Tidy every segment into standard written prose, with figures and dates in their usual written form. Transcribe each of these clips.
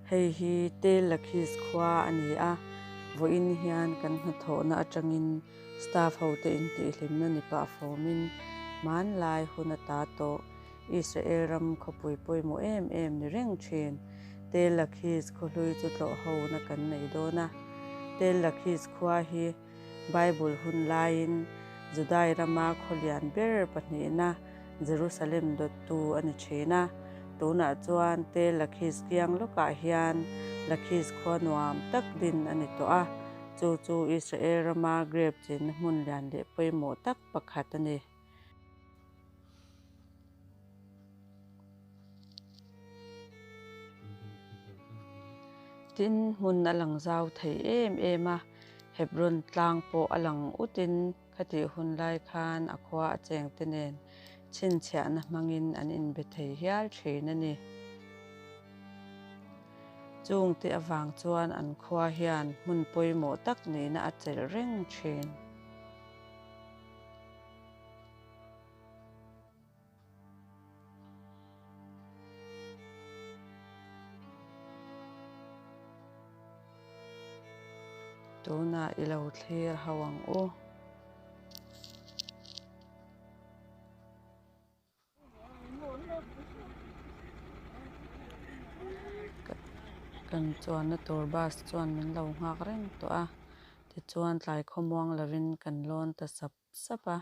Hei hi Tel Lakhis khua a ni a, vawiin hian kan hnathawhna atangin staff hote intihhlimna ni pah fawmin hmanlai hun ata tawh Israel ram khawpui pawimawh em em ni reng thin. Tel Lakhis khawhlui chu tlawh hona kan nei dawn a, Tel Lakhis khua hi Bible hun laiin Judai rama khaw lian ber pahnihna Jerusalem dawttu a ni thin a. Tunah chuan Tel Lakhis kiang lawkah hian Lakhis khua nuam tak din a ni tawh a, chu chu Israel rama grape chinna hmun lian leh pawimawh tak pakhat a ni. Tin, hmun a lang zau thei em em a, Hebron tlang pawh a lang utin khatih hun lai khan a khua a chengte nen chhinchhiahna hmangin an inbe thei hial thin a ni. Chungte avang chuan an khua hian hmun pawimawh tak nihna a chelh reng thin. Tunah i lo thlir ho ang u. Kan chuanna tur bus chuan min lo nghak reng tawh a, tichuan tlai khawmuang lovin kan lawn ta sap sap a.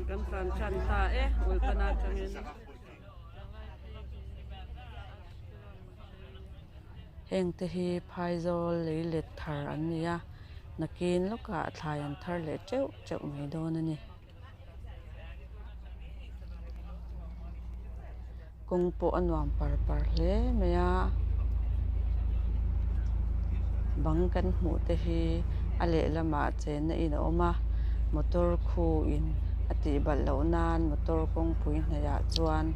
Kan tlan tan ta e Ulpana atangin. Heng te hi phaizawl lei let thar an ni a, nakin lawkah thlai an thar leh teuh teuh mai dawn a ni. Kawng pawh a nuam par par hle mai a, bang kan hmuh te hi a lehlamah chenna in a awm a, motor khu in a tih balh loh nan motor kawngpui hnaihah chuan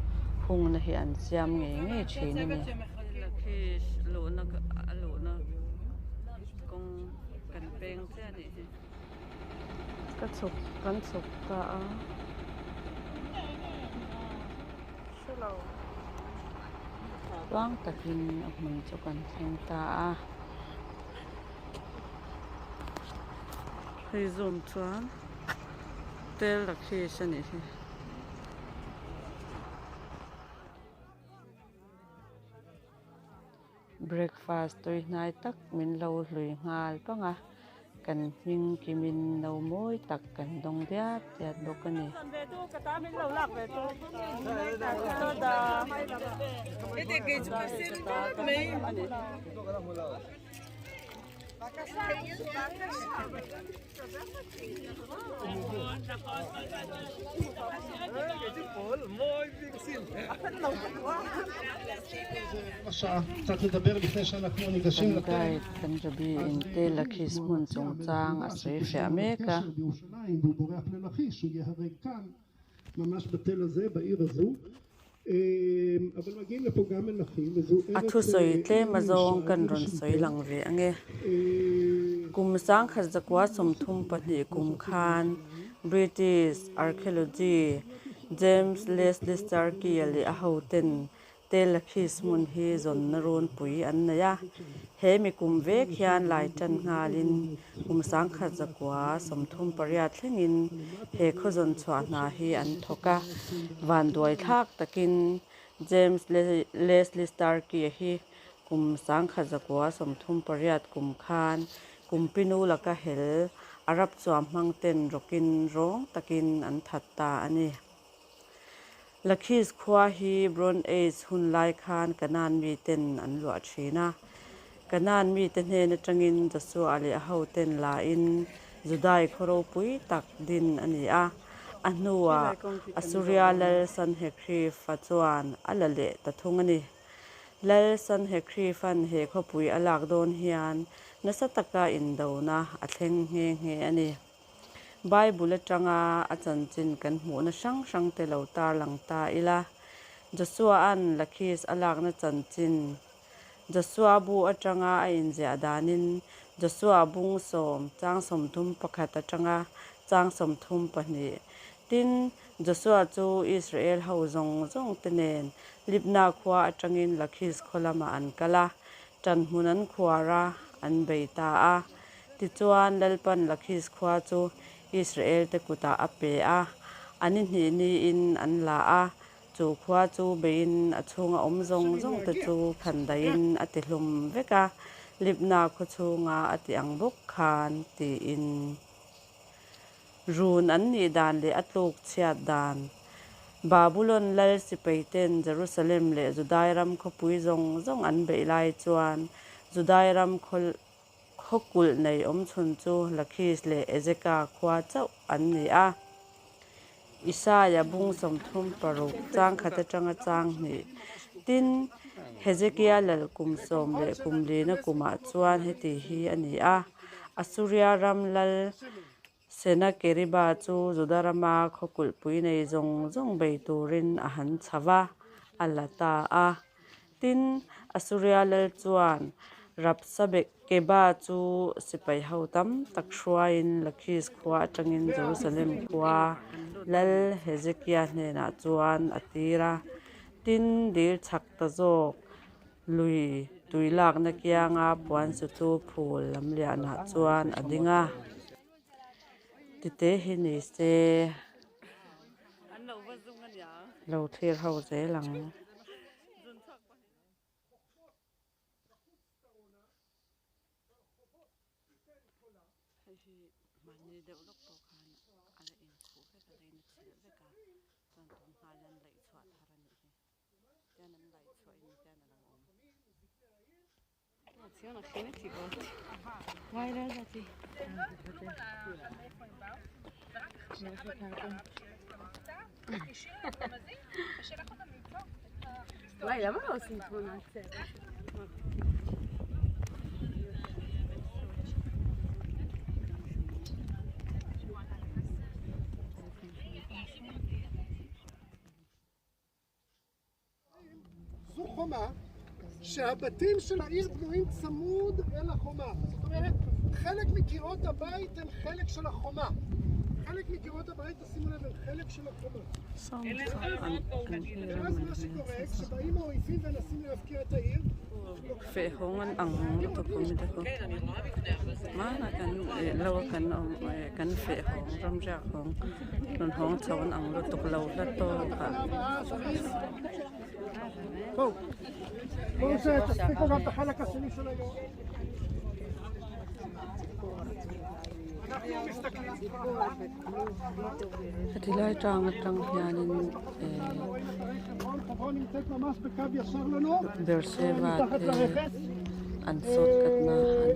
hungna hi an siam ngei ngei thin a ni. Ka chhuk kan chhuk ta a. Tluang takin a hmun chu kan thleng ta a. Hei zoom chuan Tel Lakhish a nih hi. Breakfast tui hnai tak min lo hlui nghal pang a, kan hming kimin no mawi tak kan dawng diat diat bawk a ni. Kan guide kan Rabbi in Tel Lakhish hmun chungchang a sawi fiah mek a. A thusawi tlem azawng kan rawn sawi lang ve ang e. Kum sangkhat zakua 32 kum khan British archaeology James Leslie Starkey-a leh a hoten Tel Lakhish hmun hi zawnna runpui an nei a, he mi kum vek hian lai tan nghalin kum 1938 thlengin he khaw zawn chhuah hna hi an thawk a. Vanduai thlak takin James Leslie Starkey-a hi kum 1938 kum khan Kumpinu laka hel Arab chuam hmang ten rawkin rawng takin an that ta a ni. Lakhish khua hi Bronze Age hun lai khan Kanaan miten an luah thin a. Kanaan mite hnen atangin Joshua leh a hoten lain Judai khaw ropui tak din a ni a. A hnuah Assuria lal Sanhekhrif-a chuan a la leh ta thung a ni. Lal Sanhekhrif-a'n he khawpui a lak dawn hian nasa taka indona a thleng nghe nghe a ni. Bible atanga a chanchin kan hmuhna hrang hrangte lo tarlang ta ila, Joshua-a'n Lakhish a lakna chanchin. Josua bu atanga a inziah danin Josua bung sawm chang 31 atanga chang 32. Tin, Josua chu Israel ho zawng zawng te nen Libna khua atangin Lakhis khaw lamah an kal a, ṭanhmun an khuar a, an bei ta a. Tichuan, Lalpan Lakhis khua chu Israel te kutah a pe a, a ni hnih niin an la a, chu khua chu beiin a chhunga awm zawng zawng te chu khandaihin a tihlum vek a, Libna khaw chhunga a ti ang bawk khan, tiin. Run an nih dan leh a tluk chhiat dan. Babulon lal sipaiten Jerusalem leh Judai ram khawpui zawng zawng an beih lai chuan Judai ram khaw Khaw kulh nei awmchhun chu Lakhish leh Ezeka khua chauh an ni a. Isaia bung 36 chang khat atanga chang hnih. Tin, Hezekia lal kum sawm leh kum lina kumah chuan heti hi a ni a, Asuria ram lal Senakeriba chu Juda rama khaw kulhpui nei zawng zawng bei turin a han chho va, a la ta a. Tin, Asuria lal chuan Rabsakeba chu sipai ho tam tak hruaiin Lakhis khua atangin Jerusalem khua lal Hezekia hnenah chuan a tir a. Tin, dil chhak ta zawk lui tui lakna kianga puan sutu phul lam lianah chuan a ding a. Tite hi ni se lo thlir ho zel ang. הציון הכי נתיבות. וואי, לא ידעתי. וואי, למה לא עושים תמונת צוות? זו חומה שהבתים של העיר בנויים צמוד אל החומה. זאת אומרת, חלק מקירות הבית הם חלק של החומה. חלק מקירות הבית, תשימו לב, הם חלק של החומה. ואז מה שקורה, כשבאים האויבים ומנסים להבקיע את העיר, Feh hawng an ang lutuk awm te chu hmanah kan eh lo a kan awm eh kan feh hawng ram riak hawng rawn hawng chho an ang lutuk lo hla tawk ah. Heti lai tang atang hianin eh Beersheba te an sawt katna a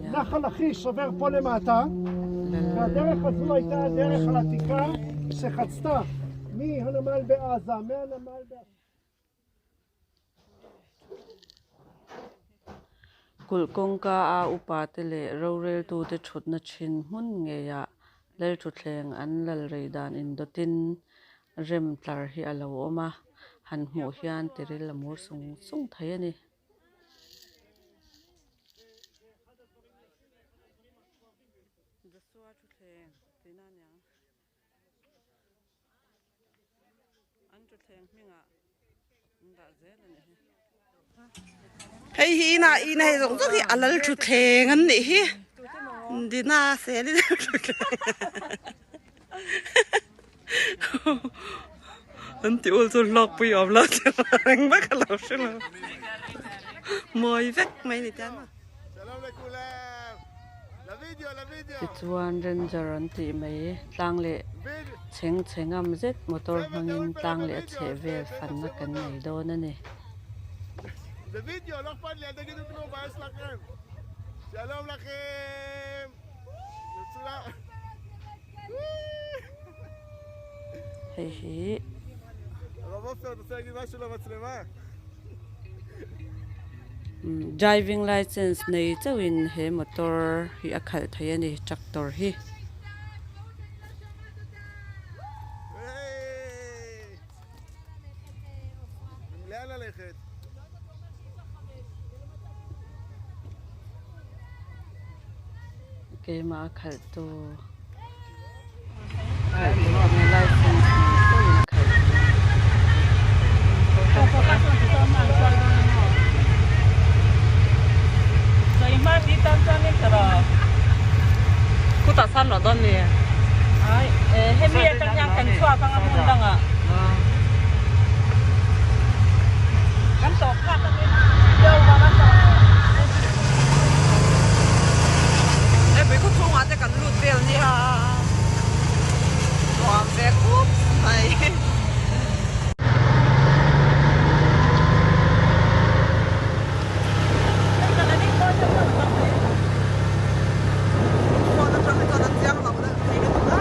nia. Lal. Kulh kawngka a upa te leh roreltute thutna thin hmun ngeiah Lalthuthleng an lal rei dan indawtin rem tlar hi a lo awm a, han hmuh hian tiril a mur sung sung thei a ni. Hei hi inah in hei zawng zawng hi a lal thutthleng an nih hi Dina sel in an ti ul chu hlawk pui awm lo che reng vek a lo hre lo mawi vek mai ni te Tichuan Ranger an tih mai tlang leh chheng chhe ngam zet motor hmangin tlang leh a chheh vel fanna kan nei dawn a ni. Hei hi. Driving licence nei chauhin he motor hi a khalh thei a ni tractor hi. Keimah a khalhtu license nei pawhin a khalh thei a. Hemi khaw chhungah te kan lut vel nia nuam ve khup mai. Phone atang hi chuan an chiang lo deuh thei lutuk a.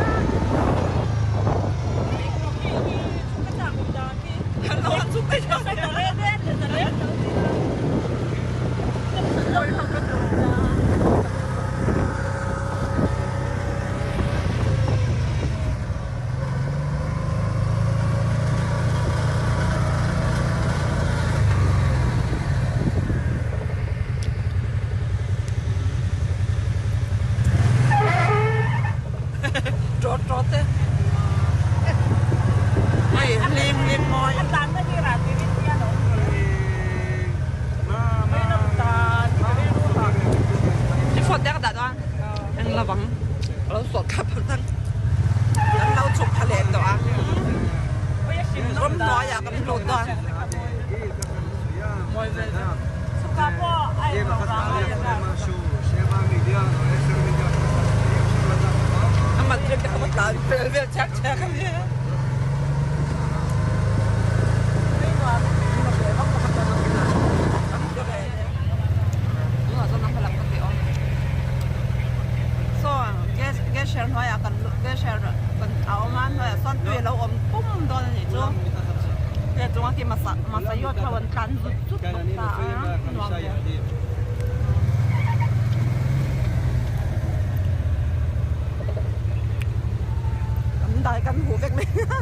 Trot trot te. Hei hlim hlim mawi. I phone te ka dah dawn eng lo ang a lo sawt thlap ang kan lo chhuk thla leh tawh a ramhnuaiah kan lut dawn. A mat vel te kha va tlan fel vel chek chek a ni. Dai kan hmuh vek mai a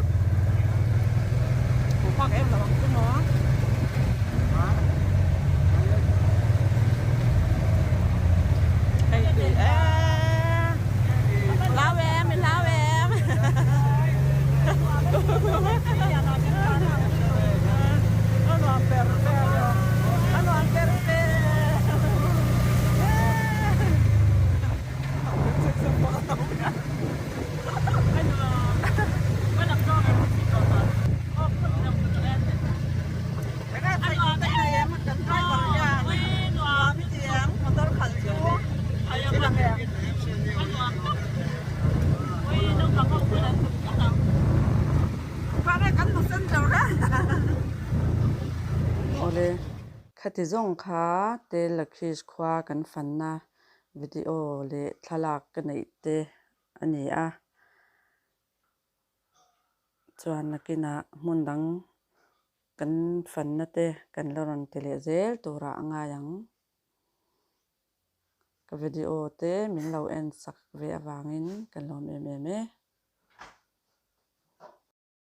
hmuh phak em lo ang chu maw hei tui e hlau em i hlau em a nuam ber ber a nuam ber ber. Awle, khati zawng kha Tel Lakhish khua kan fanna video leh thlalak ka neih te a ni a. Chuan nakinah hmun dang kan fanna te kan la rawn ti leh zel turah a ngai ang. Ka video te min lo en sak ve avangin ka lawm em em e.